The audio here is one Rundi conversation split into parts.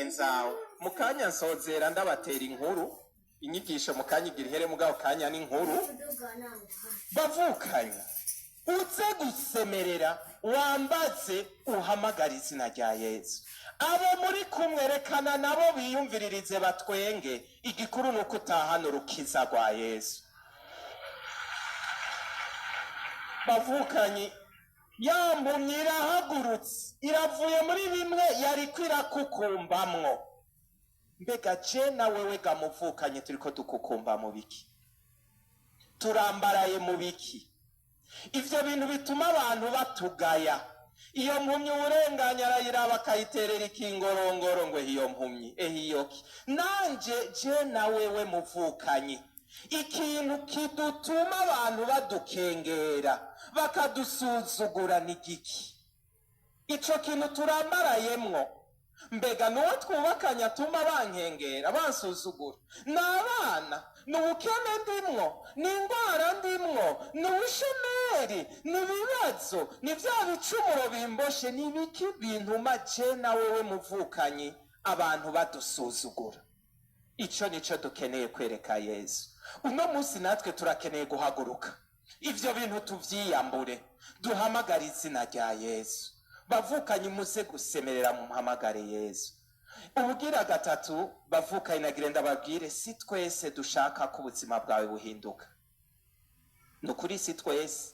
Nzawe mu kanya nsozera ndabatera inkuru, inyigisho mu kanya igira ihere, mugabo kanya n'inkuru. Bavukanye, uze gusemerera, wambaze, uhamagare izina rya Yesu. Abo muri kumwe rekana nabo biyumviririze, batwenge. Igikuru ni uko utahana urukiza rwa Yesu. Bavukanyi, ya mpumyi irahagurutse, iravuye muri bimwe yariko irakukumbamwo. Mbega je na wewe ga muvukanye, turiko dukukumba mu biki? Turambaraye mu biki? Ivyo bintu bituma abantu batugaya. Iyo mpumyi uwurenganya arayiraba, akayiterera ikingorongoro ngo iyo mpumyi ehiyoki. Nanje je na wewe muvukanyi, ikintu kidutuma abantu badukengera, bakadusuzugura, ni giki? Ico kintu turambarayemwo, mbega nuwo twubakanye atuma bankengera, bansuzugura? Ni abana? Ni ubukene ndimwo? Ni indwara ndimwo? Ni ubushomeri? Ni ibibazo? Ni bya bicumuro bimboshe? Ni ibiki bintuma je na wewe muvukanyi abantu badusuzugura? Ico nico dukeneye kwereka Yesu uno munsi. Natwe turakeneye guhaguruka, ivyo bintu tuvyiyambure, duhamagare izina rya Yesu. Bavukanye, muze gusemerera, muhamagare Yesu. Ubugira gatatu, bavukanye, nagire ndababwire, si twese dushaka ko ubuzima bwawe buhinduka. Ni ukuri, si twese.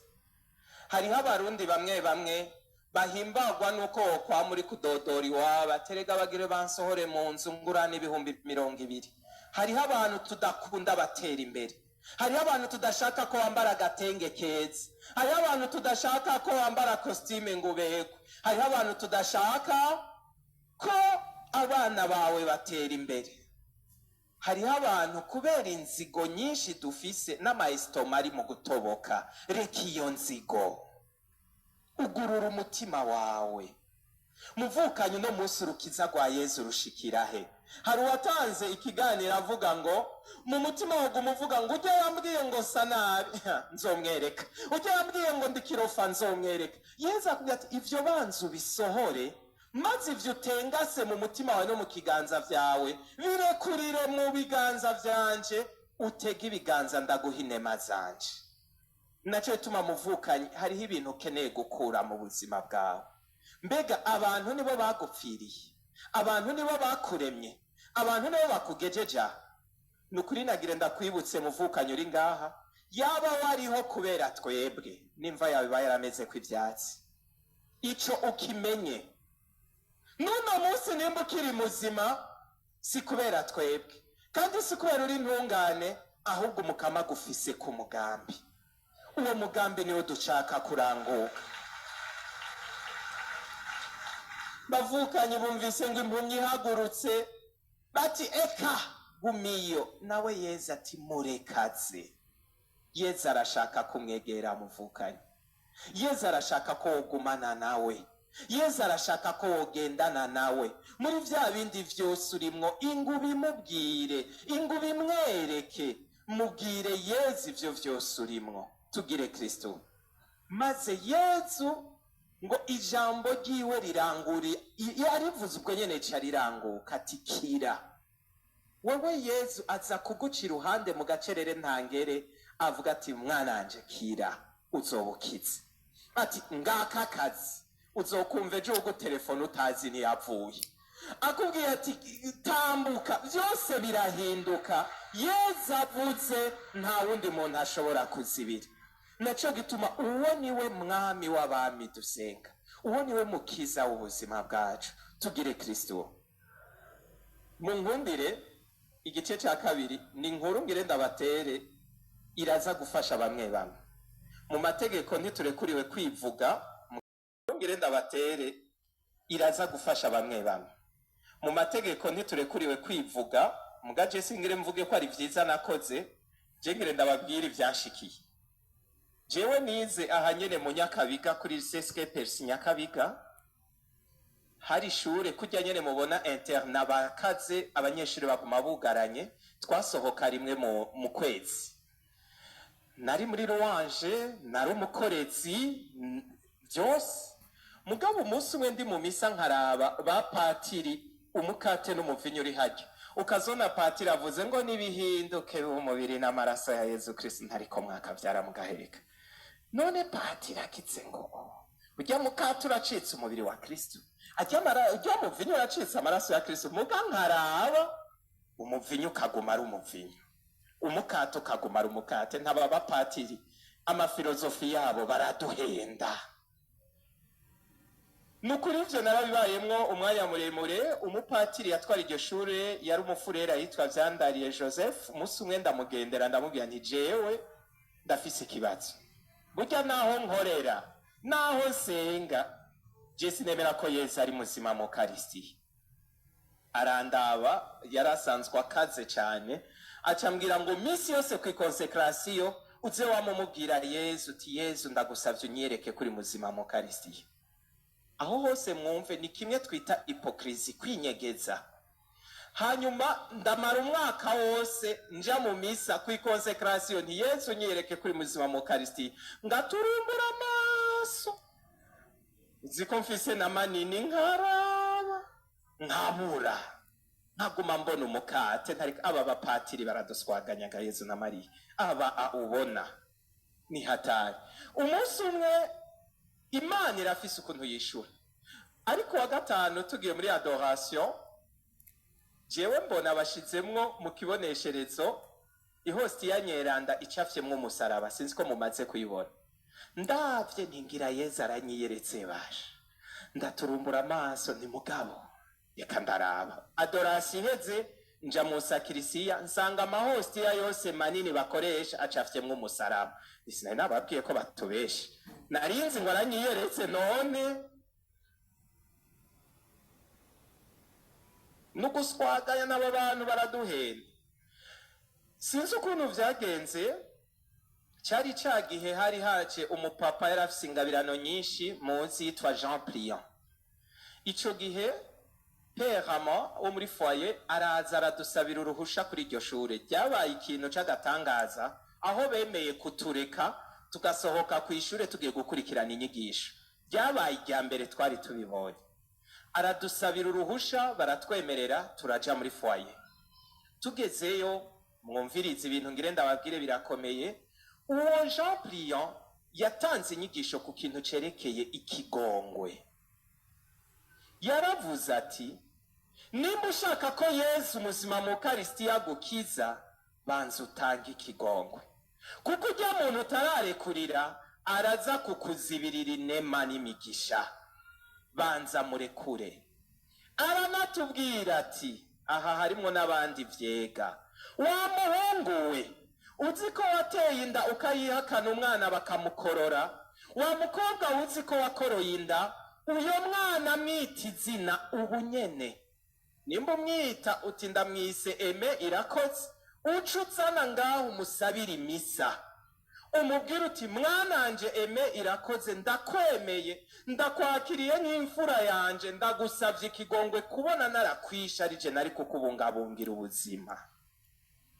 Hariho Abarundi bamwe bamwe bahimbagwa nuko wokwama uri kudodora iwabo, aterega bagire bansohore mu nzu, ngurane 20,000. Hariho abantu tudakunda batera imbere. Hariho abantu tudashaka ko wambara agatenge keza. Hariho abantu tudashaka ko wambara costume ngo uberwe. Hariho abantu tudashaka ko abana bawe batera imbere. Hariho abantu kubera inzigo nyinshi dufise n'ama estomac ari mu gutoboka. Reka iyo nzigo, ugurura umutima wawe. Muvukanye, uno munsi urukiza rwa Yezu rushikira he? Hari uwatanze ikiganiro avuga ngo mu mutima waguma uvuga ngo ujya yambwiye ngo sa nabi, nzomwereka; ujya yambwiye ngo ndikirofa, nzomwereka. Yezu akubwira ati: "Ivyo banza ubisohore, maze ivyo utengase mu mutima wawe no mu kiganza vyawe birekurire mu biganza vyanje, utege ibiganza, ndaguha inema zanje." Naco bituma, muvukanye, hariho ibintu ukeneye gukura mu buzima bwawe. Mbega abantu nibo bagupfiriye? Abantu nibo bakuremye? Abantu nibo bakugejeje aha? Ni ukuri, nagire ndakwibutse, muvukanye uri ngaha, yaba wariho kubera twebwe, n'imva yawe iba yarameze ko ivyatsi. Ico ukimenye. N'uno munsi nimba ukiri muzima, si kubera twebwe, kandi si kubera uri intungane, ahubwo Umukama agufise ku mugambi. Uwo mugambi niwo dushaka kuranguka. Bavukanye, bumvise ngo impumyi ihagurutse, bati: "Eka gumiyo." Nawe Yezu ati: "Murekaze." Yezu arashaka kumwegera. Muvukanye, Yezu arashaka ko wogumana nawe. Yezu arashaka ko wogendana nawe muri vya bindi vyose urimwo. Ingubi imubwire, ingubi imwereke, mubwire Yezu ivyo vyose urimwo. Tugire Kristo. Maze Yezu ngo ijambo ryiwe rirangura, yarivuze ubwo nyene ca riranguka, ati: "Kira wewe." Yezu aza kuguca iruhande mu gacerere ntangere, avuga ati: "Mwananje, kira, uzobukize." Ati: "Ngaka akazi." Uzokumva ejo ugutelefone utazi ntiyavuye, akubwiye ati: "Tambuka." Byose birahinduka. Yezu avuze, nta wundi muntu ashobora kuzibira. Naco gituma uwo niwe Mwami w'abami dusenga, uwo niwe Mukiza w'ubuzima bwacu. Tugire Kristo. Mu nkundire, igice cya kabiri ni inkuru ngire ndabatere, iraza gufasha bamwe bamwe. Mu mategeko ntiturekuriwe kwivuga. Ngire ndabatere, iraza gufasha bamwe bamwe. Mu mategeko ntiturekuriwe kwivuga, muga je singire mvuge ko ari vyiza nakoze. Je ngire ndababwire ivyashikiye jewe. Nize aha nyene mu Nyakabiga, kuri CSK Persi Nyakabiga. Hari ishure kurya nyene mubona internat bakaze, abanyeshuri baguma bugaranye. Twasohoka rimwe mu kwezi. Nari muri louange, nari umukorezi, byose. Mugabo umunsi umwe ndi mu misa, nkaraba ba patiri. Umukate n'umuvinyu uri hajya, ukazona patiri avuze ngo nibihinduke umubiri n'amaraso ya Yezu Kristo, ntariko mwakabyara mugaheka. None patiri akitse ngo ujya mukate uracitse umubiri wa Kristo, ujya muvinyu uracitse amaraso ya Kristo, muga nkaraba umuvinyu ukaguma ari umuvinyu, umukate ukaguma ari umukate. Ntaba bapatiri amafilozofi yabo baraduhenda. Ni ukuri ivyo narabibayemwo umwanya muremure. Umupatiri yatwara iryo shure yari umufurera yitwa Vyandariye Joseph. Umunsi umwe ndamugendera, ndamubwira nti: "Jewe ndafise ikibazo. Burya naho nkorera, naho nsenga, je sinemera ko Yesu ari muzima mu Karisitiya." Arandaba, yari asanzwe akaze cyane, acambwira ngo: "Minsi yose ku ikonsekarasiyo uze wamumubwira Yezu uti: 'Yezu, ndagusavye unyereke kuri muzima mu Karisitiya.'" Aho hose mwumve ni kimwe twita hypocrisie, kwinyegeza. Hanyuma ndamara umwaka wose nja mu misa ku ikonsekarasiyo nti: "Yezu, nyereke kuri muzima mu Karisitiya." Ngaturumbura amaso, uzi ko mfise na manini, nkaraba nkabura, nkaguma mbona umukate. Ntari aba bapatiri baraduswaganyaga. Yezu na Mariya aba ubona ni hatari. Umunsi umwe Imana irafise ukuntu yishura. Ariko wa gatanu tugiye muri adoration, jewe mbona bashizemwo mu kibonesherezo ihosti ya nyeranda icafyemwo umusaraba. Sinzi ko mumaze kuyibona. Ndavye ntingira Yezu aranyiyeretse basha. Ndaturumbura amaso, ni mugabo reka ndaraba. Adoration iheze, nja mu sakirisiya, nsanga amahostiya yose manini bakoresha acafyemwo umusaraba. Sinari nababwiye ko batubeshe? Narinzi ngo aranyiyeretse. None nuguswaganya n'abo bantu baraduhenda. Sinzi ukuntu vyagenze. Cyari ca gihe hari haje umupapa yari afise ingabirano nyinshi munsi, yitwa Jean Pliant. Ico gihe Père Ramon wo muri foyer araza aradusabira uruhusha kuri iryo shure. Ryabaye ikintu c'agatangaza aho bemeye kutureka tugasohoka ku ishure tugiye gukurikirana inyigisho. Ryabaye irya mbere twari tubibonye. Aradusabira uruhusha, baratwemerera, turaja muri foyer. Tugezeyo, mwumvirize ibintu ngire ndababwire, birakomeye. Uwo Jean Pliant yatanze inyigisho ku kintu cerekeye ikigongwe. Yaravuze ati: "Nimba ushaka ko Yezu muzima mu Karisitiya agukiza, banza utange ikigongwe, kuko ujya muntu utararekurira araza kukuzibirira inema n'imigisha. Banza murekure." Aranatubwira ati: "Aha harimwo n'abandi vyega. Wa muhungu we uzi ko wateye inda ukayihakana, umwana bakamukorora, wa mukobwa uzi ko wakoroye inda, uyo mwana mwita izina ubu nyene. Nimba umwita uti ndamwise Eme Irakoze, uca uzana ngaho umusabire imisa, umubwire uti: 'Mwananje Eme Irakoze, ndakwemeye, ndakwakiriye nk'imfura yanje, ndagusabye ikigongwe kubona narakwisha arije nari kukubungabungira ubuzima.'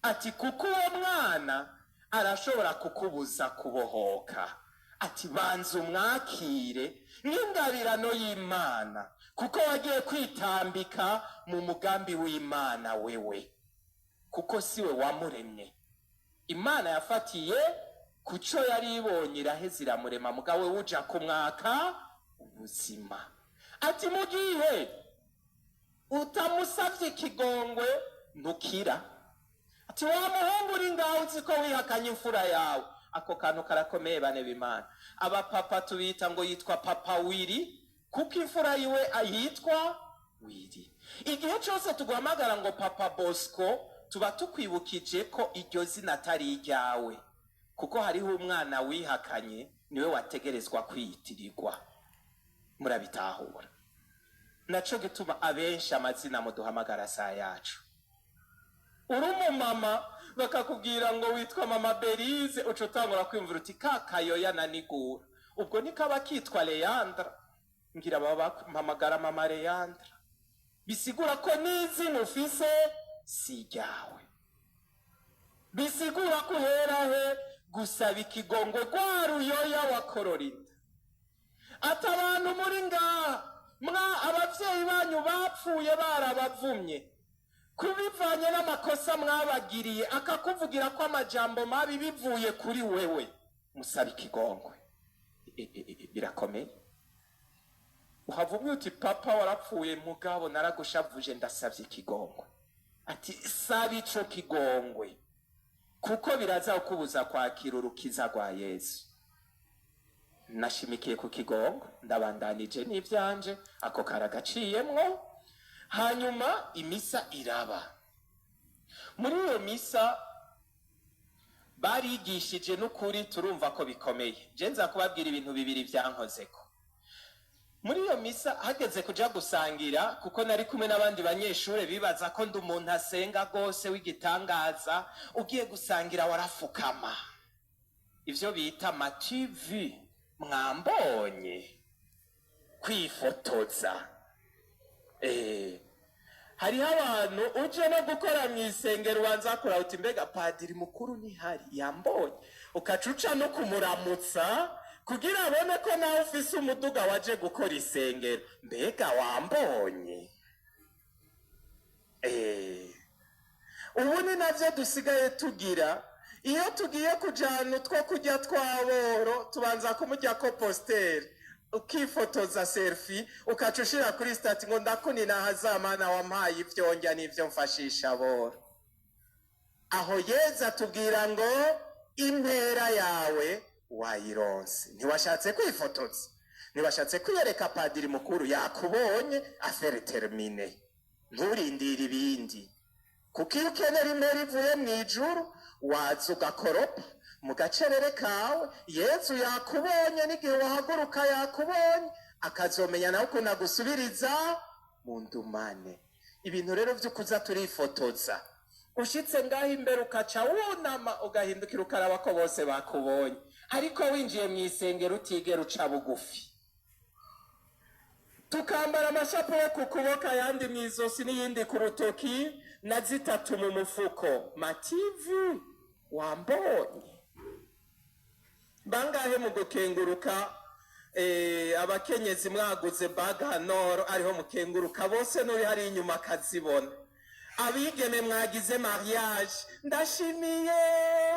Ati kuko uwo mwana arashobora kukubuza kubohoka. Ati banza umwakire nk'ingabirano y'Imana, kuko wagiye kwitambika mu mugambi w'Imana wewe, kuko siwe wamuremye. Imana yafatiye ku cyo yari ibonye iraheze iramurema, mugabo we uja kumwaka ubuzima. Ati mu gihe utamusavye ikigongwe ntukira. Ati wa muhungu uri ngaho uzi ko wihakanye imfura yawe.'" Ako kantu karakomeye, bane b'Imana. Abapapa tubita ngo yitwa Papa Wiri kuko imfura yiwe yitwa Wiri. Igihe cyose tuguhamagara ngo Papa Bosco, tuba tukwibukije ko iryo zina atari iryawe, kuko hariho umwana wihakanye niwe wategerezwa kwiyitirirwa. Murabitahura? Naco gituma abenshi amazina muduhamagara saa yacu. Uri umumama bakakubwira ngo witwa Mama Berize, uca utangura kwiyumvira uti: "Ka kayoya nanigura ubwo nikaba kitwa Leandra, ngira baba bampamagara Mama Leandra." Bisigura ko n'izina ufise si iryawe. Bisigura ko uhera he gusaba ikigongwe rwa ruyoya wakorora inda. Ati abantu muri ngaha Mwa abavyeyi banyu bapfuye barabavumye, kubivanye n'amakosa mwabagiriye, akakuvugira ko amajambo mabi bivuye kuri wewe, musaba ikigongwe. Birakomeye. Uhavumye uti: "Papa, warapfuye, mugabo naragushavuje, ndasabye ikigongwe." Ati: "Saba ico kigongwe, kuko biraza kukubuza kwakira urukiza rwa Yesu." Nashimikiye ku kigongwe, ndabandanije n'ivyanje, ako karagaciyemwo. Hanyuma imisa iraba. Muri iyo misa barigishije n'ukuri, turumva ko bikomeye. Je nza kubabwira ibintu bibiri vyankozeko muri iyo misa. Hageze kuja gusangira, kuko nari kumwe n'abandi banyeshure bibaza ko ndi umuntu asenga rwose w'igitangaza, ugiye gusangira warafukama, ivyo bita "M'as-tu vu", mwambonye, kwifotoza. Hariho abantu uje no gukora mu isengero ubanza kuraba uti: "Mbega padiri mukuru ntihari, yambonye?" Ukaca uca no kumuramutsa kugira abone ko nawe ufise umuduga waje gukora isengero. Mbega wambonye? Ubu ni navyo dusigaye tugira. Iyo tugiye kujana utwo kurya twaboro, tubanza kumurya ko poster, ukifotoza selfie, ukaca ushira kuri statut ngo: "Ndakunina hazamana wampaye ibyo ndya n'ibyo mfashisha boro." Aho Yezu atubwira ngo: "Impera yawe wayironse." Ntiwashatse kwifotoza, ntiwashatse kwiyereka padiri mukuru, yakubonye, affaire terminée. Nturindire ibindi, kuko iyo ukenera impera ivuye mu ijuru, waza ugakoropa mu gacerere kawe. Yezu yakubonye, n'igihe wahaguruka yakubonye, akazomenya nawe ukuntu agusubiriza mu ndumane. Ibintu rero byo kuza turifotoza, ushitse ngaho imbere ukaca wunama, ugahindukira, ukaraba ko bose bakubonye, ariko winjiye mu isengero utigera uca bugufi. Tukambara amashapure ku kuboko, ayandi mu izosi, n'iyindi ku rutoki, na zitatu mu mufuko. "M'as-tu vu", wambonye? Bangahe mu gukenguruka, abakenyezi mwaguze bague en or, ariho mukenguruka bose, n'uri hari inyuma akazibona. Abigeme mwagize mariage, "Ndashimiye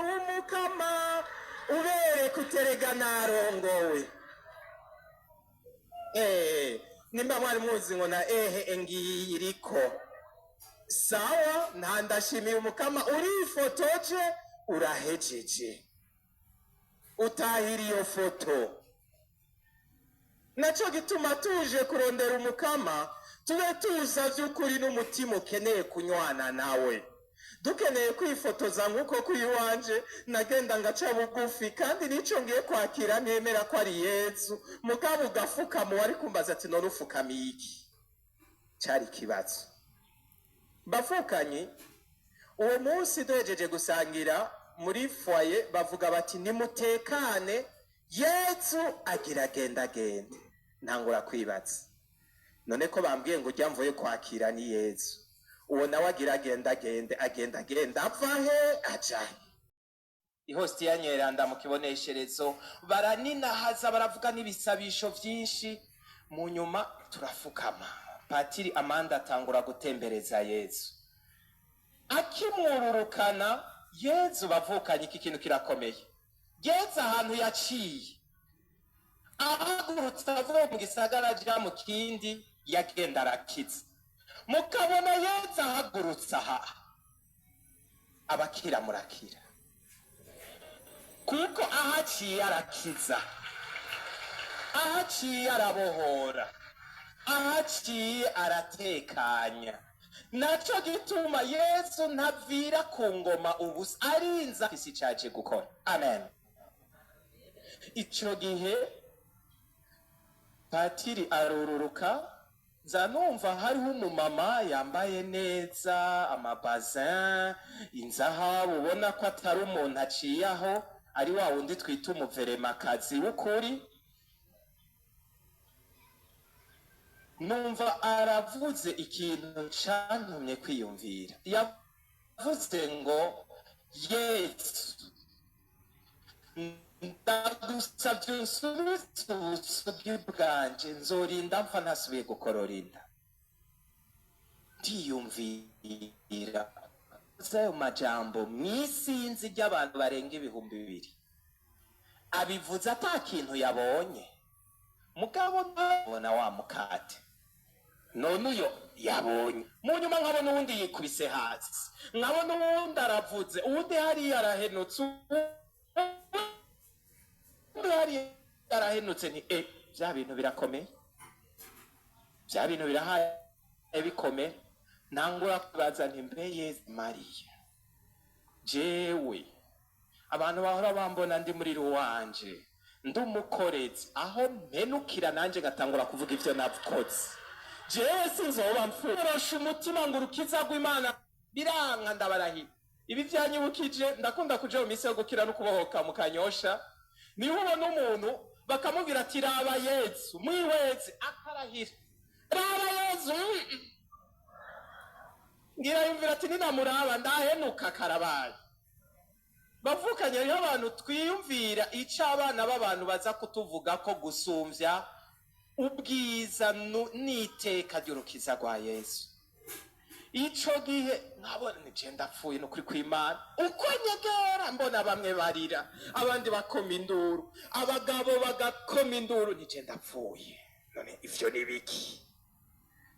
umukama", ubereka uterega narongowe. Nimba mwari muzi ngo na ehe ngiyi iriko sawa, nta "Ndashimiye umukama", urifotoje, urahejeje, utahira iyo foto. Naco gituma tuje kurondera umukama, tube tuza by'ukuri n'umutima ukeneye kunywana nawe. Dukeneye kwifotoza nk'uko kuri iwanje nagenda ngaca bugufi, kandi nico ngiye kwakira ntemera ko ari Yezu, mugabo ugafukama, wari kumbaza ati: "None ufukamiye iki?" Cari ikibazo. Bavukanye, uwo munsi duhejeje gusangira muri foyer, bavuga bati: "Nimutekane, Yezu agira agendagende." Ntangura kwibaza: none ko bambwiye ngo ujya mvuye kwakira ni Yezu, uwo nawe agira agendagende, agendagenda ava he, aja he? Ihostiya nyeranda mu kibonesherezo baraninahaza, baravuga n'ibisabisho byinshi. Mu nyuma turafukama, patiri Amanda atangura gutembereza Yezu, akimwururukana Yezu. Bavukanye, iki kintu kirakomeye. Yezu ahantu yaciye, ahagurutse avuye mu gisagara aja mu kindi, yagenda arakiza. Mukabona Yezu ahagurutse aha, abakira murakira, kuko ahaciye arakiza, ahaciye arabohora, ahaciye aratekanya. Naco gituma Yesu ntavira ku ngoma ubusa, arinza isi caje gukora. Amen. Ico gihe patiri arururuka, nza numva hariho umumama yambaye neza, amabazin, inzahabu, ubona ko atari umuntu aciye aho, ari wa wundi twita umuveremakazi w'ukuri. Numva aravuze ikintu cantumye kwiyumvira. Yavuze ngo: "Yesu Ndagusabye unsubize ubusugi bwanje, nzorinda mpfa ntasubiye gukorora inda. Ndiyumvira ayo majambo mw'isinzi ry'abantu barenga 2000, abivuze ata kintu yabonye, mugabo ndabona wa mukate. None uyo yabonye, mu nyuma nkabona uwundi yikubise hasi, nkabona uwundi aravuze, uwundi hariya arahenutse, uwundi hariya arahenutse, nti e bya bintu birakomeye, bya bintu birahaye bikomeye. Ntangura kubaza nti: "Mbe Yezu, Mariya, jewe abantu bahora bambona ndi muri ruwanje, ndi umukorezi, aho mpenukira nanjye ngatangura kuvuga ivyo nakoze, jewe sinzoba mfurosha umutima ngo urukiza rw'Imana biranka?" Ndabarahira, ibi vyanyibukije, ndakunda kuja mu minsi yo gukira no kubohoka mu Kanyosha. Niho ubona umuntu bakamubwira ati: "Raba Yezu", mwihweze akarahira: "Raba Yezu." Ngira yumvira ati: "Ninamuraba ndahenuka." Karabaye. Bavukanye, hariho abantu twiyumvira ico abana b'abantu baza kutuvuga ko gusumvya ubwiza n'iteka ry'urukiza rwa Yesu. Ico gihe nkabona nije ndapfuye, nukuri kw'Imana. Uko nyegera mbona bamwe barira, abandi bakoma induru, abagabo bagakoma induru, nije ndapfuye, none ivyo ni biki?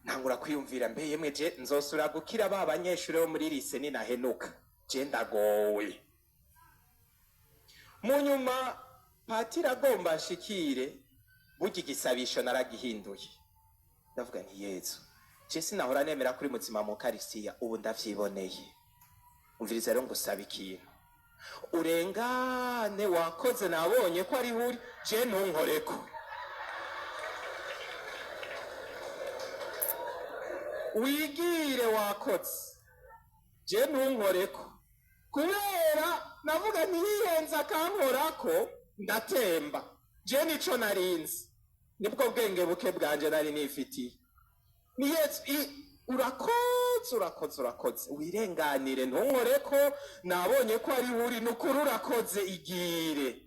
Ntangura kwiyumvira: mbe yemwe, je nzosubira gukira ba banyeshuri bo muri lycée ninahenuka? Je ndagowe. Mu nyuma patiri agomba nshikire, burya igisabisho naragihinduye, ndavuga nti: "Yezu, je sinahora nemera kuri muzima mu Karisiya, ubu ndavyiboneye. Umviriza rero, ngusaba ikintu, urengane, wakoze, nabonye ko ari uri, je ntunkoreko." Wigire, wakoze, je ntunkoreko, kubera navuga ntiyihenze akankorako ndatemba. Je nico narinzi, nibwo bwenge buke bwanje nari nifitiye. Ni Yesu, urakoze, urakoze, urakoze, wirenganire, ntunkoreko, nabonye ko ari uri, nukuri urakoze, igire.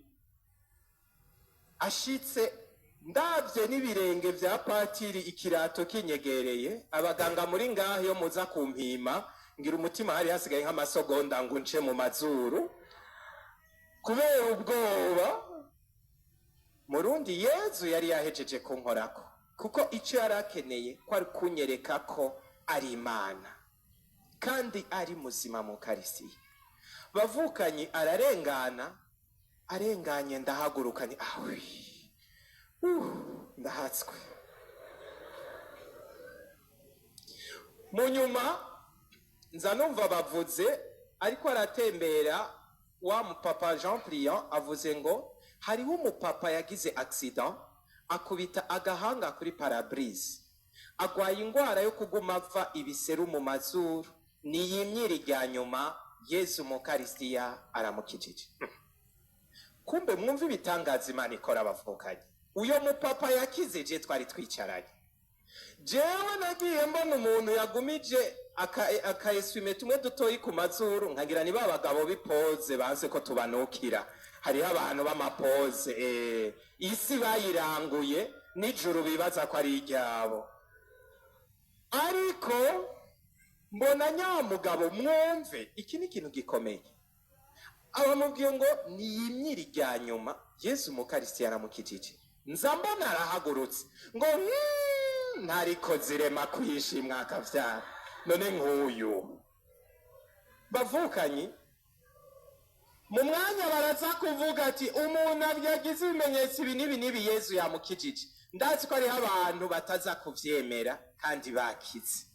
Ashitse, ndabye n'ibirenge vya patiri, ikirato kinyegereye. Abaganga muri ngaho, iyo muza kumpima, ngira umutima hari hasigaye nk'amasogonda ngo nce mu mazuru kubera ubwoba. Murundi Yezu yari yahejeje kunkorako, kuko icyo yari akeneye ko ari kunyereka ko ari Imana kandi ari muzima mu Karisiya. Bavukanye, ararengana, arenganye ndahaguruka, ni awi ndahatswe. Mu nyuma nza numva bavuze ariko aratembera wa mupapa Jean Pliant, avuze ngo hariho umupapa yagize accident, akubita agahanga kuri pare-brise, agwaye ingwara yo kuguma ava ibiseru mu mazuru, niyimyira irya nyuma, Yezu mu Karisitiya aramukijije. Kumbe mwumve ibitangaza Imana ikora. Abavukanye, uyo mupapa yakize je twari twicaranye. Jewe nagiye mbona umuntu yagumije aka tumwe dutoyi ku mazuru, nkagira ni ba bagabo b'ipoze banse ko tubanukira. Hariho abantu b'amapoze, isi bayiranguye nijoro, bibaza ko ari iryabo. Ariko mbona nyamugabo, mwumve, iki ni ikintu gikomeye. Abamubwiye ngo niyimyire irya nyuma, Yesu Mukarisiti yaramukijije. Nza mbona arahagurutse ngo ntariko zirema kwishimwa akavyara. None nk'uyu, bavukanyi, mu mwanya baraza kuvuga ati umuntu yagize ibimenyetso ibi n'ibi n'ibi, Yezu yamukijije, ndazi ko hariho abantu bataza kuvyemera kandi bakize.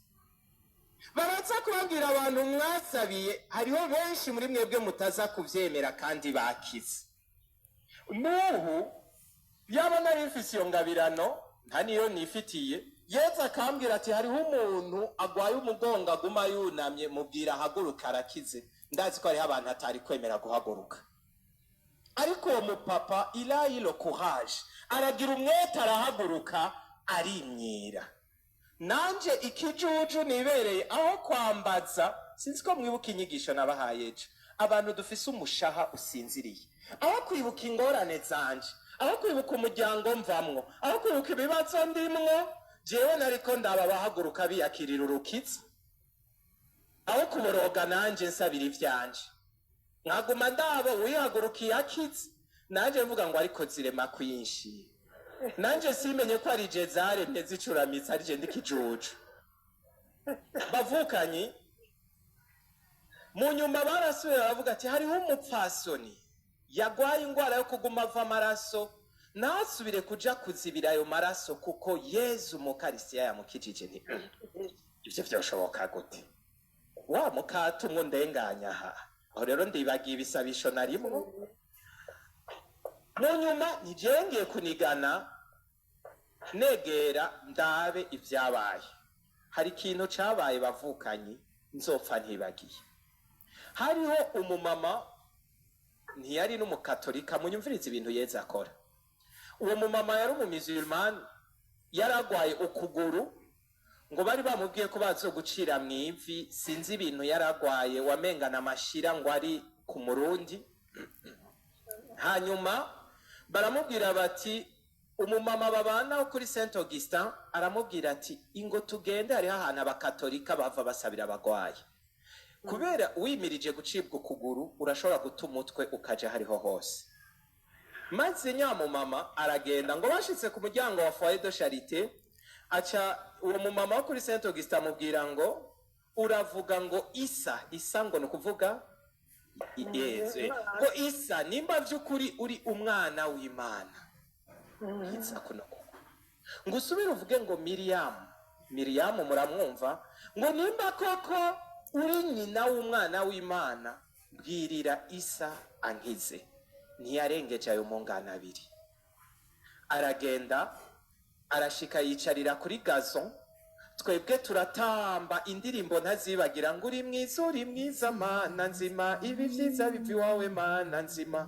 Baraza kubabwira abantu mwasabiye, hariho benshi muri mwebwe mutaza kuvyemera kandi bakize. N'ubu yaba nari mfise iyo ngabirano, nta niyo nifitiye, Yezu akambwira ati: "Hariho umuntu agwaye umugongo, aguma yunamye, mubwira ahaguruka arakize", ndazi ko hariho abantu atari kwemera guhaguruka. Ariko uwo mupapa irayilo courage, aragira umwete, arahaguruka, arimyira. Nanje ikijuju nibereye aho kwambaza, sinzi ko mwibuka inyigisho nabahaye ejo. Abantu dufise umushaha usinziriye, aho kwibuka ingorane zanje, aho kwibuka umuryango mvamwo, aho kwibuka ibibazo ndimwo, jewe nariko ndaba bahaguruka biyakirira urukitsi, aho kuboroga nanje nsabira ivyanje, nkaguma ndabo wihagurukiye akitse, nanje mvuga ngo ariko zirema kwinshi, nanje simenye ko ari je zaremye zicuramitse, ari je ndikijuju. Bavukanyi, mu nyuma barasubira baravuga ati hariho umupfasoni yagwaye ingwara yo kuguma ava amaraso, ntasubire kuja kuzibira ayo maraso kuko Yezu mukarisiya yamukijije. Nti ivyo vyoshoboka gute? Wa mukatumwo ndenganya aha aho rero ndibagiye ibisabisho narimwo. Mu nyuma nijengeye kunigana negera ndabe ibyabaye. Hari ikintu cabaye, bavukanyi, nzopfa ntibagiye. Hariho umumama, ntiyari n'umukatolika. Munyumvirize ibintu Yezu akora. Uwo mumama yari umumisulmani, yaragwaye ukuguru, ngo bari bamubwiye ko bazogucira mu ivi. Sinzi ibintu yaragwaye, wamengana amashira ngo ari ku murundi. Hanyuma baramubwira bati, umumama babana kuri Saint Augustin aramubwira ati ingo tugende, hariho ahantu abakatolika bava basabira abagwayi, kubera wimirije gucibwa ukuguru urashobora guta umutwe ukaja hariho hose. Maze nyamumama aragenda. Ngo bashitse ku muryango wa foyer de charité, aca uwo mumama wo kuri Saint Augustin amubwira ngo uravuga ngo Isa, Isa ngo ni ukuvuga Yezu, ngo Isa, nimba vy'ukuri uri umwana w'Imana, Isa kuno kuguru. Ngo usubire uvuge ngo Miriyamu, Miriyamu muramwumva, ngo nimba koko uri nyina w'umwana w'Imana, bwirira Isa ankize. Ntiyarengeje ayo mungana abiri, aragenda, arashika yicarira kuri gazon. Twebwe turatamba indirimbo ntazibagira ngo uri mwiza, uri mwiza Mana nzima, ibi vyiza biva iwawe Mana nzima.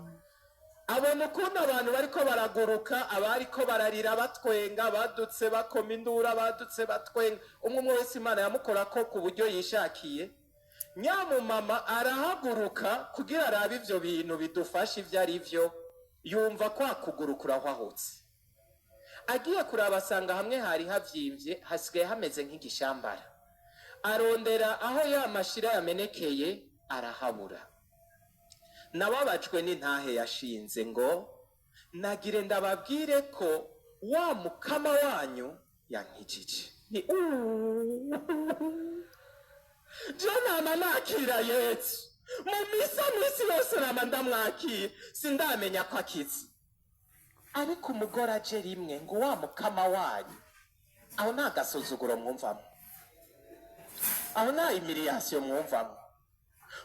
Abona ukuntu abantu bariko baraguruka, abariko bararira batwenga, badutse bakoma indura, badutse batwenga, umwe umwe wese Imana yamukora ko ku buryo yishakiye. Nyamumama arahaguruka kugira arabe ivyo bintu bidufasha ivyo ari vyo. Yumva kwa kuguru kurahwahutse. Agiye kuraba asanga hamwe hari havyimvye hasigaye hameze nk'igishambara. Arondera aho ya mashira yamenekeye, arahabura. Nababajwe n'intahe yashinze ngo nagire ndababwire ko wa mukama wanyu yankijije. Ni je nama nakira Yesu mu misa misi yose, nama ndamwakira, sindamenya ko akize. Ariko umugore aje rimwe ngo wa mukama wanyu, aho nta gasuzuguro mwumvamo? Aho nta humiliation mwumvamo?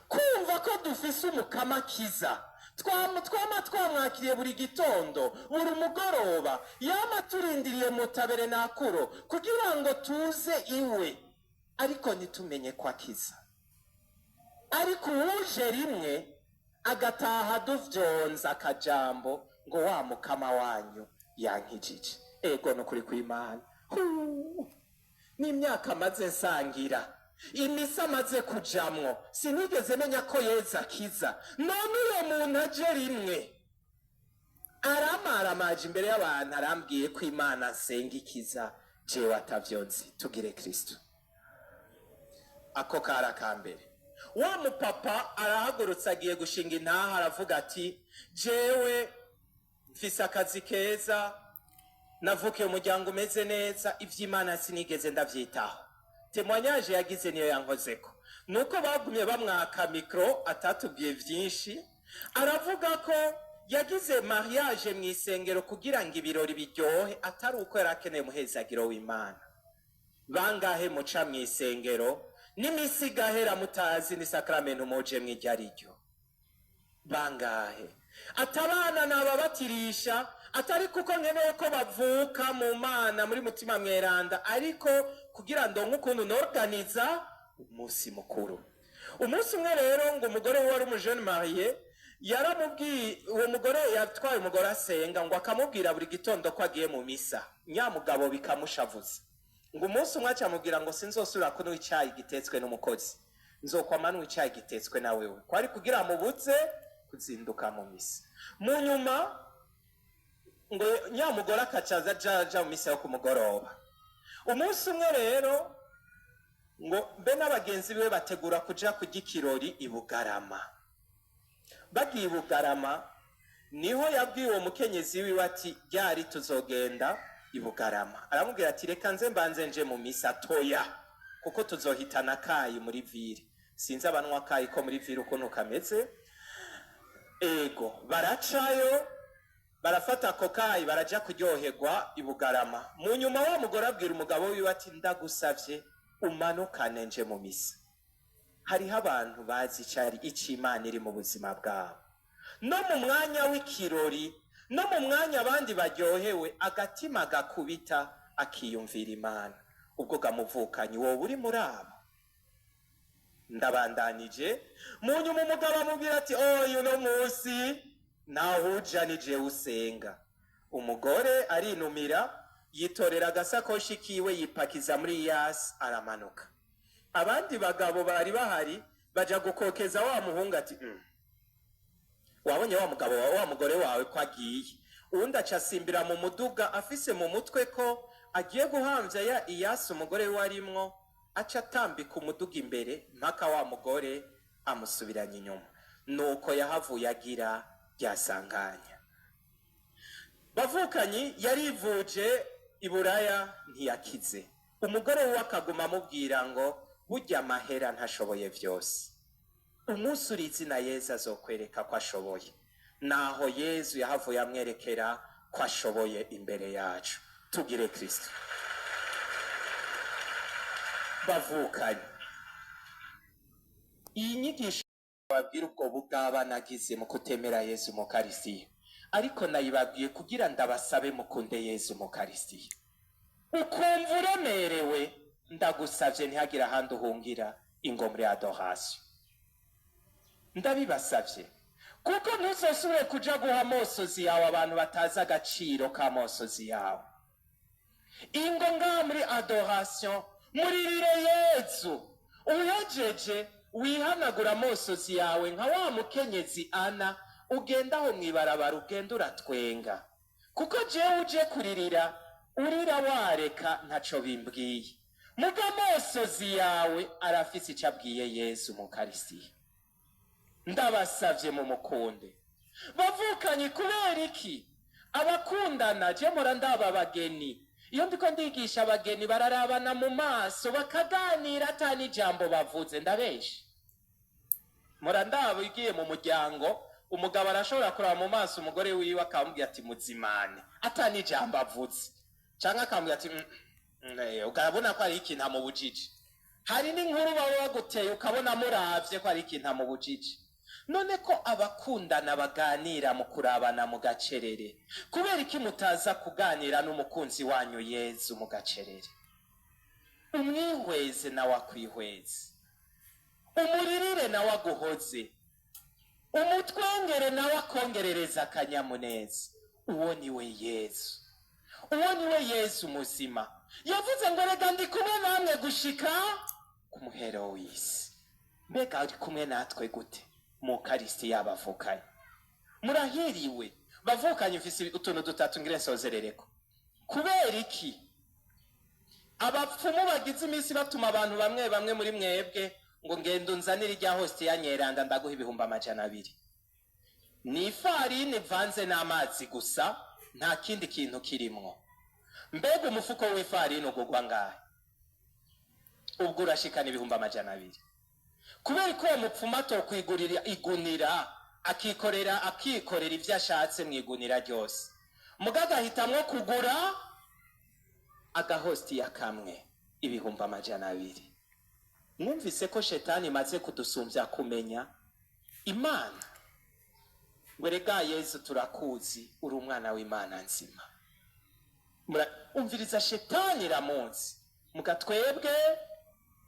Kumva ko dufise umukama akiza, twama twama twamwakiriye buri gitondo, buri mugoroba, yama turindiriye mutabere nakuro kugira ngo tuze iwe, ariko ntitumenye ko akiza. Ariko uwuje rimwe agataha duvyonza akajambo ngo wa mukama wanyu yankijije, ego nukuri kw'Imana. Huu! N'imyaka amaze nsangira imisa, amaze kujamwo, sinigeze menya ko Yezu akiza. None uyo muntu aje rimwe aramaramaje imbere y'abantu, arambwiye ko Imana nsenga ikiza, jewe atavyo nzi. Tugire Kristo. Ako kari akambere. Wa mupapa arahagurutse, agiye gushinga intaha, aravuga ati jewe mfise akazi keza, navukiye umuryango umeze neza, ivy'Imana sinigeze ndavyitaho. Témoignage yagize niyo yankozeko, nuko bagumye bamwaka micro, atatubwiye vyinshi. Aravuga ko yagize mariage mu isengero kugira ngo ibirori biryohe, atari uko yari akeneye umuhezagiro w'Imana. Bangahe muca mu isengero n'imisi igahera mutazi n'isakramento muje mw'iryo ari ryo? Bangahe? Atabana nababatirisha atari kuko nkeneye ko bavuka mu Mana muri mutima mweranda, ariko kugira ndonke ukuntu norganiza umunsi mukuru. Umunsi umwe rero ngo umugore we wari umujene marié yaramubwiye, uwo mugore yatwaye umugore asenga, ngo akamubwira buri gitondo ko agiye mu misa, nyamugabo bikamushavuza. Ngo umunsi umwe acamubwira ngo sinzosubira kunywa icyayi gitetswe n'umukozi. Nzokwama icayi gitetswe na wewe, kwari kugira mubuze kuzinduka mu misa. Mu nyuma ngo nyamugore akacaza aja mu misa yo ku mugoroba. Umunsi umwe rero ngo mbe n'abagenzi biwe bategura kuja kurya ikirori i Bugarama. Bagiye i Bugarama, niho yabwiye uwo mukenyezi wiwe ati: "Ryari tuzogenda i Bugarama?" Aramubwira ati: "Reka nze mbanze nje mu misa." "Toya, kuko tuzohitana kayi muri ville." Sinzi abanwa kayi ko muri ville ukuntu kameze. Ego, baracayo, barafata ako kayi, baraja kuryoherwa i Bugarama. Mu nyuma wa mugore abwira umugabo wiwe ati: "Ndagusavye umanukane nje mu misa." Hariho abantu bazi icari ico Imana iri mu buzima bwabo. No mu mwanya w'ikirori, no mu mwanya abandi baryohewe, agatima gakubita akiyumvira Imana. Ubwo gamuvukanyi, wowe uri muri abo? Ndabandanije. Mu nyuma umugabo amubwira ati: "Oya, uno munsi nahuja ni jewe usenga." Umugore arinumira, yitorera agasakoshi kiwe, yipakiza muri yasi, aramanuka. Abandi bagabo bari bahari baja gukokeza wa muhungu ati: Wabonye wa mugabo wawe, wa mugore wawe ko agiye?" Uwundi aca asimbira mu muduga, afise mu mutwe ko agiye guhamvya ya iyasi umugore we arimwo, aca atambika umuduga imbere mpaka wa mugore amusubiranye inyuma. Nuko yahavuye agira ryasanganya. Bavukanyi, yarivuje i Buraya, ntiyakize. Umugore we akaguma amubwira ngo burya amahera ntashoboye vyose. Umunsi uri izina Yezu azokwereka ko ashoboye. Naho Yezu yahavuye amwerekera ko ashoboye imbere yacu. Tugire Kristo. Bavukanye, iyi nyigisho babwira ubwo bugaba nagize mu kutemera Yezu mu Karisiya, ariko nayibabwiye kugira ndabasabe mukunde Yezu mu Karisiya. Ukumva uremerewe, ndagusavye ntihagire ahandi uhungira, ingo muri adoration. Ndabibasavye kuko ntuzosubire kuja guha amosozi yawe abantu batazi agaciro k'amosozi yawe. Ingo ngaha muri adoration, muririre Yezu. Uhejeje wihanagura amosozi yawe nka wa mukenyezi Ana, ugenda aho mw'ibarabara, ugenda uratwenga, kuko jewe uje kuririra urira wareka ntaco bimbwiye. Muga amosozi yawe arafise ico abwiye Yezu mu Karisiya. Ndabasavye mumukunde. Bavukanye, kubera iki abakundana, je mpora ndaba abageni, iyo ndiko ndigisha abageni, bararabana mu maso bakaganira ata n'ijambo bavuze? Ndabeshe? Mpora ndaba ugiye mu muryango, umugabo arashobora kuraba mu maso umugore wiwe akamubwira ati: "Muzimane", ata n'ijambo avuze, canke akamubwira ati: Ukabona ko hari ikintu amubujije." Hari n'inkuru baba baguteye, ukabona muravye ko hari ikintu amubujije. None ko abakundana baganira mu kurabana mu gacerere, kubera iki mutaza kuganira n'umukunzi wanyu Yezu mu gacerere? Umwihweze nawe akwihweze, umuririre nawe aguhoze, umutwengere nawe akongerereza akanyamuneza. Uwo ni we Yezu, uwo ni we Yezu muzima. Yavuze ngo: "Rega ndi kumwe namwe gushika ku muhero w'isi." Mbega ari kumwe natwe gute? Mu Karisiti y'abavukanye. Murahiriwe bavukanye. Mfise utuntu dutatu ngire nsozerereko. Kubera iki abapfumu bagize iminsi batuma abantu bamwe bamwe muri mwebwe ngo: "Ngenda unzanire irya hosti ya nyeranda, ndaguha 200,000"? Ni ifarini ivanze n'amazi gusa, nta kindi kintu kirimwo. Mbega umufuko w'ifarini ugurwa ngahe? Ubwo urashikana 200,000. Kubera ko uwo mupfumu atokwigurira igunira, akikorera ibyo ashatse mu igunira ryose, muga agahitamwo kugura agahostiya kamwe 200,000? Mwumvise ko shetani imaze kudusumbya kumenya Imana. Ngo: "Rega Yezu turakuzi, uri umwana w'Imana nzima." Umviriza, shetani iramuzi, muga twebwe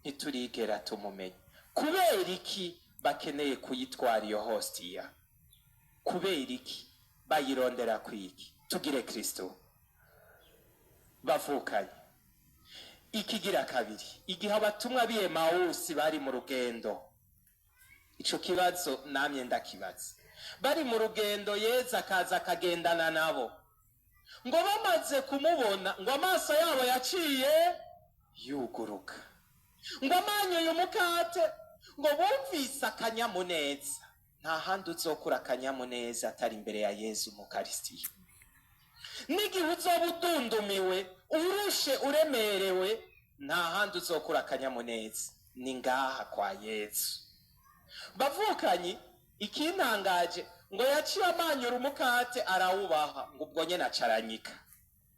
ntiturigera tumumenya. Kubera iki bakeneye kuyitwara iyo hostiya? Kubera iki bayirondera kwiki? Tugire Kristo. Bavukanye, Ikigira kabiri, igihe abatumwa b'i Emawusi bari mu rugendo, ico kibazo namye ndakibaza. Bari mu rugendo, Yezu akaza akagendana nabo, ngo bamaze kumubona ngo amaso yabo yaciye yuguruka, ngo amanyuye umukate, ngo bumvise akanyamuneza. Nta handi uzokura akanyamuneza atari imbere ya Yezu mu Karisitiya. N'igihe uzoba udundumiwe, urushe, uremerewe, nta handi uzokura akanyamuneza, ni ngaha kwa Yezu. Bavukanyi, ikintangaje ngo yaciye amanyura umukate arawubaha, ngo ubwo nyene acaranyika.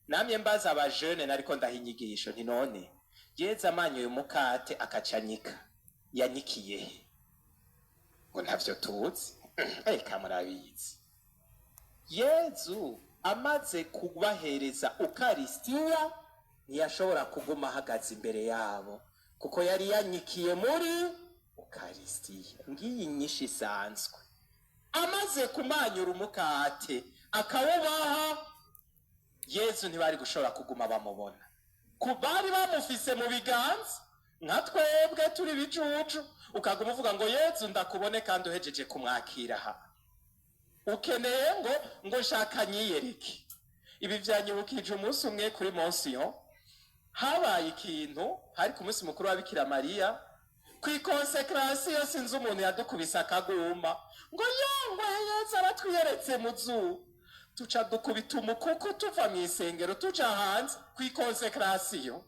Namye mbaza abajene nariko ndaha inyigisho nti: none Yezu amanyuye umukate akacanyika, yanyikiye he? Ngo ntavyo tuzi. Eka, murabizi. Yezu amaze kubahereza ukarisitiya ntiyashobora kuguma ahagaze imbere yabo, kuko yari yanyikiye muri ukarisitiya. Ngiyi nyinshi isanzwe: amaze kumanyura umukate akawubaha, Yezu ntibari gushobora kuguma bamubona. Ku bari bamufise mu biganza, nka twebwe turi bijuju, ukaguma uvuga ngo: "Yezu, ndakubone", kandi uhejeje kumwakira aha ukeneye ngo nshaka nyiyereke. Ibi vyanyibukije umunsi umwe kuri Monsiyo habaye ikintu. Hari ku munsi mukuru wa Bikira Mariya, kw'iconsécration. Sinzi umuntu yadukubise akaguma ngo yongwe: "Yezu aratwiyeretse mu zuba." Tuca dukubita umukuku, tuva mu isengero tuja hanze kw'iconsécration,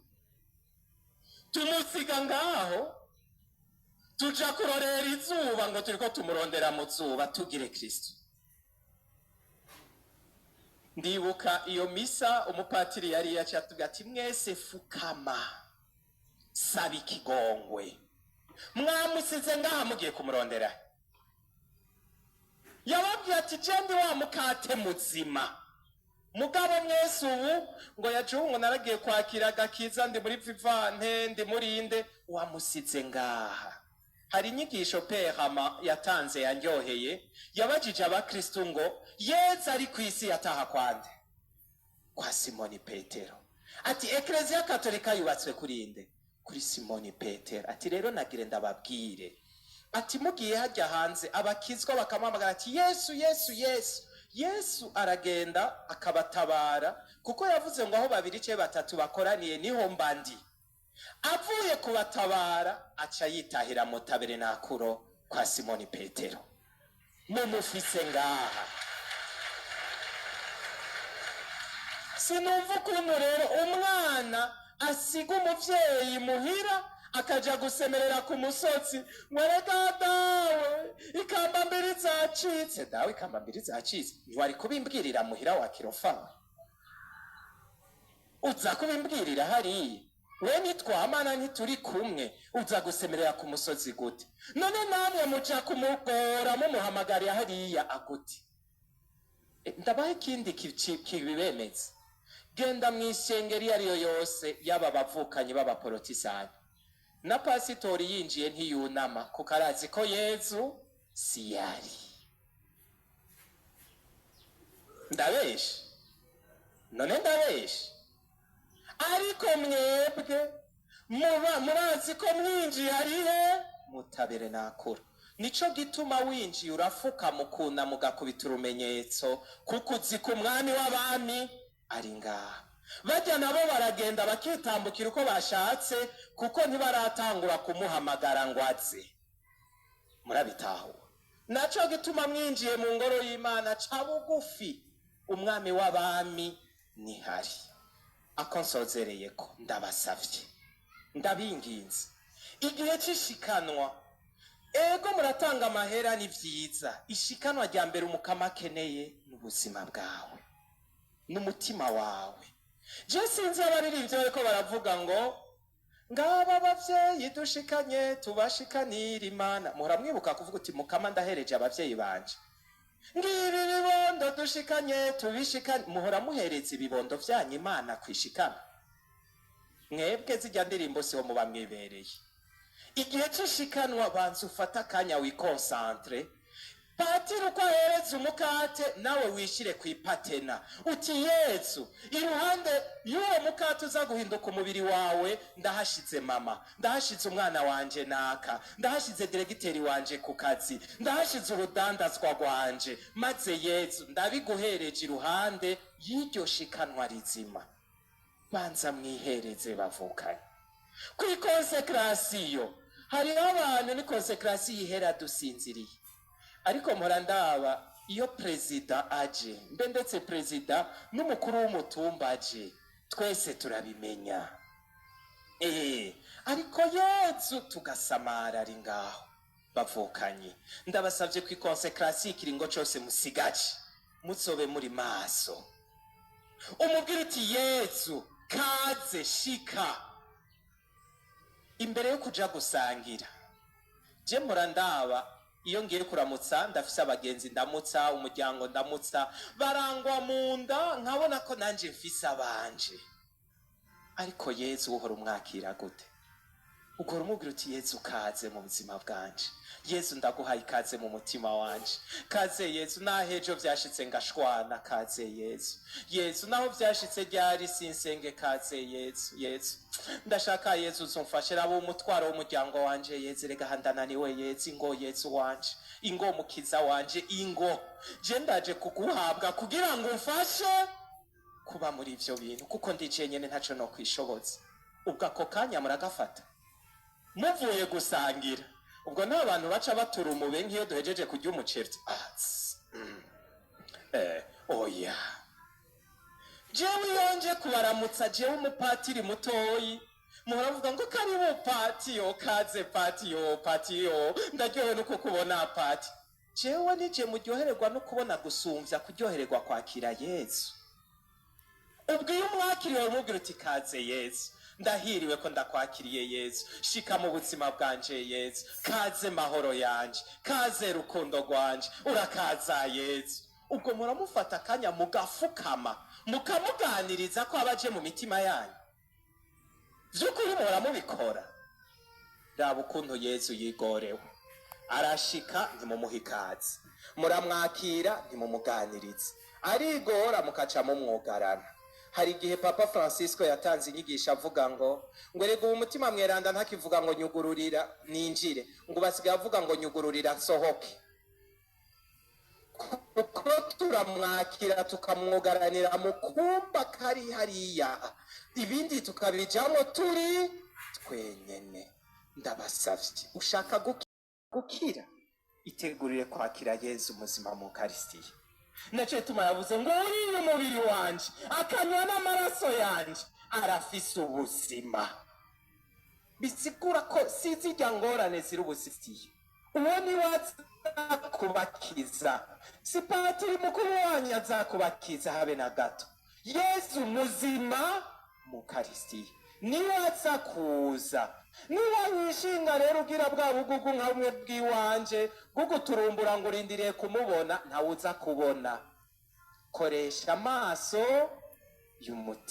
tumusiga ngaho, tuja kurorera izuba ngo turiko tumurondera mu zuba tugire Kristo. Ndibuka iyo misa, umupatiri yari yaciye atubwira ati: "Mwese fukama, saba ikigongwe, mwamusize ngaha mugiye kumurondera." Yababwiye ati: "Je ndi wa mukate muzima, mugabo mwese ubu ngo yaje, ngo naragiye kwakira agakiza, ndi muri vivante, ndi murinde, wamusize ngaha." Hari inyigisho Perama yatanze yanryoheye. Yabajije abakristu ngo: Yezu ari ku isi yataha kwande? Kwa Simoni Petero. Ati: "Ekleziya Katolika yubatswe kuri nde? Kuri Simoni Petero." Ati: "Rero nagire ndababwire", ati: "Mugiye hajya hanze, abakizwa bakamuhamagara ati: 'Yesu, Yesu, Yesu', Yesu aragenda akabatabara, kuko yavuze ngo aho babiri ce batatu bakoraniye niho mba ndi. Avuye kubatabara aca yitahira mu taberenakuro kwa Simoni Petero. Mumufise ngaha." Sinumva ukuntu rero umwana asiga umuvyeyi muhira akaja gusemerera ku musozi ngo: "Erega dawe, ikambambiri zacitse, dawe, ikambambiri zacitse." Ntiwari kubimbwirira muhira wa kirofawe, uza kubimbwirira hariya? We ntitwamana, ntituri kumwe, uza gusemerera ku musozi gute? None namwe muja kumugora mumuhamagarira hariya agute? Ndabaha ikindi kibibemeza. Genda mu isengero iyo ariyo yose, yaba abavukanyi b'abaporotisani na pasitori, yinjiye ntiyunama, kuko arazi ko Yezu si yari. Ndabeshe? None ndabeshe? Ariko mwebwe muba murazi ko mwinjiye arihe mutabere nakura. Nico gituma winjiye urafuka mukuna, mugakubita urumenyetso, kuko uzi ko umwami w'abami ari ngaha. Bajya nabo baragenda bakitambukira uko bashatse, kuko ntibaratangura kumuhamagara ngo aze. Murabitahura? Naco gituma mwinjiye mu ngoro y'Imana, ca bugufi, umwami w'abami nihari. Ako nsozereye ko, ndabasavye, ndabinginze, igihe c'ishikanwa, ego muratanga amahera, ni vyiza. Ishikanwa rya mbere umukama akeneye ni ubuzima bwawe n'umutima wawe. Je sinzi abaririmbyi bariko baravuga ngo: "Ngaba abavyeyi dushikanye, tubashikanira Imana." Muhora mwibuka kuvuga uti: "Mukama, ndahereje abavyeyi banje. Ngibi ibibondo dushikanye, tubishikanye." Muhora muhereza ibibondo vyanyu Imana kwishikana? Mwebwe zijya ndirimbo siho muba mwibereye. Igihe c'ishikanwa, banza ufate akanya, wiconcentre. Patiri uko ahereza umukate, nawe wishire ku ipatena uti: "Yesu, iruhande y'uwo mukate uza guhinduka umubiri wawe, ndahashize mama, ndahashize umwana wanje naka, ndahashize diregiteri wanje ku kazi, ndahashize urudandazwa rwanje. Maze Yesu, ndabiguhereje iruhande y'iryo shikanwa rizima." Banza mwihereze, bavukanye. Kuri konsekrasiyo hariho abantu, ni konsekrasiyo ihera dusinziriye, ariko mpora ndaba iyo perezida aje, mbe ndetse perezida n'umukuru w'umutumba aje, twese turabimenya. Ariko Yezu tugasamara ari ngaho. Bavukanye, ndabasabye ku ikonsekrasiyo, ikiringo cose musigaje muzobe muri maso. Umubwira uti: "Yezu, kaze, shika." Imbere yo kuja gusangira, je mpora ndaba iyo ngiye kuramutsa, ndafise abagenzi ndamutsa, umuryango ndamutsa, barangwa mu nda, nkabona ko nanje mfise abanje. Ariko Yezu uhora umwakira gute? Ugora umubwira uti: "Yezu, kaze mu buzima bwanje. Yezu, ndaguhaye ikaze mu mutima wanje. Kaze Yezu, naho ejo vyashitse ngashwana, kaze Yezu. Yezu, naho vyashitse ryari sinsenge, kaze Yezu. Yezu, ndashaka Yezu uzumfashe, raba umutwaro w'umuryango wanje. Yezu, rega handananiwe. Yezu, ingo, Yezu wanje, ingo, mukiza wanje, ingo, je ndaje kuguhabwa kugira ngo umfashe kuba muri ivyo bintu, kuko ndi nyene, ntaco no kwishoboza." Ubwo ako kanya muragafata muvuye gusangira. Ubwo nta bantu baca batura umube nk'iyo duhejeje kurya umuceri. Ah, tss, oya, jewe iyo nje kubaramutsa, jewe umupatiri mutoyi, muhora muvuga ngo: "Karibu patiyo, kaze patiyo, patiyo, ndaryohewe nuko kubona pati." Jewe nije muryohererwa no kubona gusumvya kuryohererwa kwakira Yezu. Ubwo iyo umwakiriye, umubwira uti: "Kaze Yezu, ndahiriwe ko ndakwakiriye. Yezu, shika mu buzima bwanje. Yezu, kaze, mahoro yanje, kaze, rukundo rwanje, urakaza Yezu." Ubwo muramufata akanya mugafukama, mukamuganiriza ko aba aje mu mitima yanyu. Vy'ukuri muhora mubikora? Raba ukuntu Yezu yigorewe, arashika ntimumuha ikaze, muramwakira ntimumuganiriza, arigora mukaca mumwugarana. Hari igihe Papa Francisco yatanze inyigisho avuga ngo erega ubu umutima mweranda ntakivuga ngo "Nyugururira ninjire", ngo basigaye avuga ngo "Nyugururira nsohoke", kuko turamwakira tukamwugaranira mu kumba kari hariya, ibindi tukabijamo turi twenyene. Ndabasavye, ushaka gukira, itegurire kwakira Yezu muzima mu Karisitiya. Naco gituma yavuze ngo: "Uriye umubiri wanje akanywa n'amaraso yanje arafise ubuzima." Bisigura ko sizirya ngorane ziri ubusitiye, uwo niwe aza kubakiza, si patiri mukuru wanyu azakubakiza habe na gato. Yezu muzima mu Karisitiya niwe aza kuza. Niba wishinga rero ugira bwa bugugu nka bumwe bw'iwanje bwo guturumbura ngo urindiriye kumubona, ntawuza kubona. Koresha amaso y'umutima.